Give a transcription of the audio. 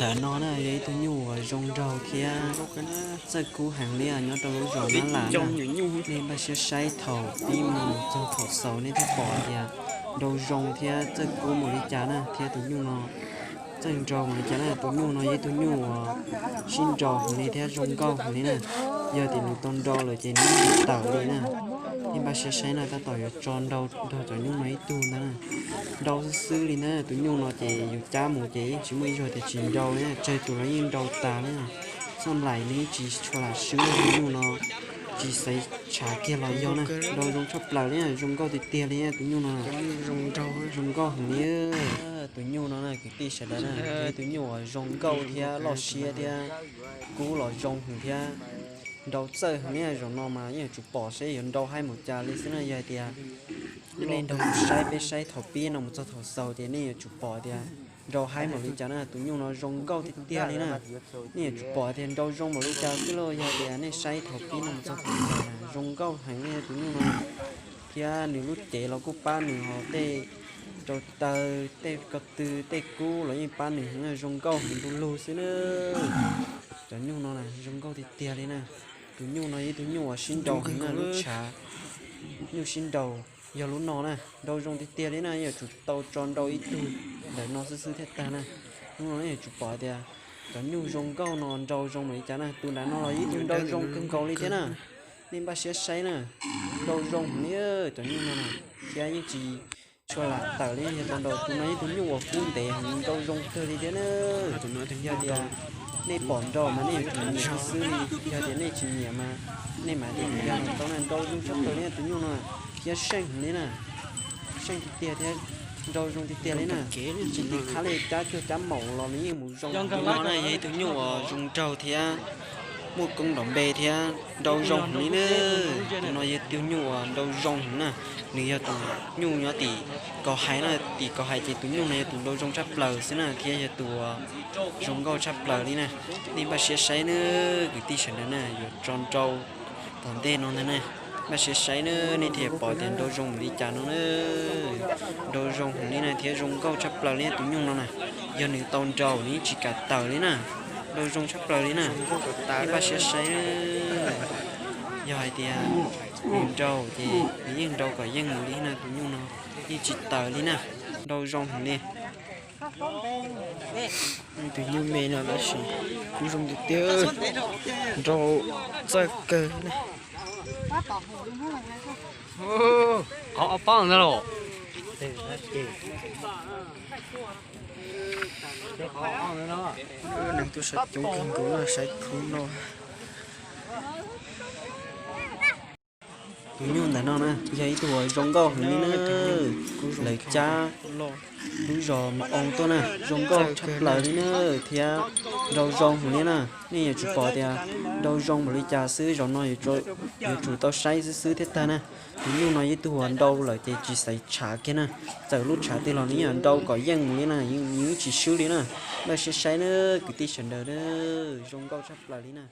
Ntawm no na yog ib tug nyuj uas zoo nraug thiab txawj kub heev li nyob rau lub zos Nab Lam na. Nej npaj siab saib thaum pib mus txog thaum xaus nej thiaj pom tias nrau zoo thiab txawj kub npaum li cas na, thiab tus nyuj no txawj nrau npaum li cas na. Tus nyuj no yog ib tug nyuj uas sib nrau heev li thiab zoo nkauj heev li na. Yog tias nws tau nrau lawm ces nws yeej tsis tawm li na. Nej npaj siab saib na, tab tom yuav tso nrau nrog cov nyuj no ib tug ntag na. Nrau xwb xwb li na, tus nyuj no ces yus cab mus ces yeej tsis muaj ib zaug tias tsis nrau li na, tsawg tus los yeej nrau tas li na. Txoj nplaim nws yeej tsis tshua lam swb li, tus nyuj no tsis xaiv tshav kiag los yog na. Nrau zoo tshaj plaws li na, zoo nkauj tiag tiag li na tus nyuj no. Zoo nkauj heev li. Tus nyuj no na kwv tij sawv daws na, yog ib tug nyuj uas zoo nkauj thiab loj siab thiab kub los zoo heev thiab nrau txawj heev li. Zaum no mas yeej yuav tsum pom seb yuav nrau haib npaum cas li xwb na. Yog hais tias nej nrog kuv saib, peb saib thaum pib no mus txog thaum xaus ces nej yuav tsum pom tias nrau haib npaum li cas na. Tus nyuj no zoo nkauj tiag tiag li na. Nej yuav tsum pom tias nrau zoo npaum li cas xwb lauj. Yog tias nej saib thaum pib no mus txog thaum xaus na, zoo nkauj heev li tus nyuj no. Thiab nws lub cev los kuj pab nws, ho tej rau taw, tej ko tw, tej kub los yeej pab nws heev na, zoo nkauj heev du lug xwb na. Cov nyuj no na zoo nkauj tiag tiag li na. Tus nyuj no yog ib tug nyuj uas sib nrau heev na, lub tshav nyuj sib nrau yog lub no na, nrau zoo tiag tiag li na, yuav tsum tau tso nrau ib tug ntawm no xwb xwb thiaj tag na. Hnub no nej yuav tsum pom tias cov nyuj zoo nkauj no nrau zoo npaum li cas na. Tus nram no los yeej nrau zoo kawg nkaus li thiab na. Nej npaj siab saib na, nrau zoo heev li cov nyuj no na, thiab yeej tsis tshua lam tawm li. Yog tau nrau tus no yog tus nyuj uas kub ntev heev, nrau zoo kawg li thiab na. Yog tias nej pom nrau mas nej yuav tsum nyiam xwb xwb li, yog tias nej tsis nyiam mas nej mam tias tsis yog tau na. Nrau zoo tshaj plaws li tus nyuj no, thiab seej heev li na, seej tiag tiag thiab nrau zoo tiag tiag li na. Tsis tim qab li, cab cuag cab maum los nws yeej mus zoo. Tus no na yog ib tug nyuj uas zoo nraug thiab muaj koob nrov npe thiab nrau zoo heev li na. Tus no yog tus nyuj uas nrau zoo heev na. Nws yog tus nyuj nyob tim ko hais na, tim ko hais ces tus nyuj no yog tus nrau zoo tshaj plaws xwb na, thiab yog tus zoo nkauj tshaj plaws li na. Nej npaj siab saib na, kwv tij sawv daws na, yuav tso nrau tom ntej no ntag na. Npaj siab saib na, nej thiaj pom tias nrau zoo npaum li cas no na. Nrau zoo heev li na, thiab zoo nkauj tshaj plaws li tus nyuj no na. Yog nws tau nrau nws yeej tsis kam tawm li na. Nrau zoo tshaj plaws li na. Nej npaj siab saib na. Yog hais tias nws nrau ces nws yeej nrau kom yeej mus li na, tus nyuj no yeej tsis tawm li na. Nrau zoo heev li. Tus nyuj me no tab sis kuj zoo tiag tiag, nrau txawj kawg na. Qhov ob pab ntag los. Neeg tuaj saib coob kawg nkaus na, saib khub no. Tus nyuj ntawm no na yog ib tug uas zoo nkauj heev li na, lawv cab lub zos Mus Oo tuaj na, zoo nkauj tshaj plaws li na, thiab nrau zoo heev li na. Nej yuav tsum pom tias nrau zoo npaum li cas xwb, zaum no yuav tsum tau saib xwb xwb thiaj tag na. Tus nyuj no yog ib tug uas nrau lawm ces tsis xaiv tshav kiag na, txawm lub tshav twg los nws yeej nrau kom yeej mus li na, nws yeej tsis swb li na. Npaj siab saib na, kwv tij sawv daws na, zoo nkauj tshaj plaws li na.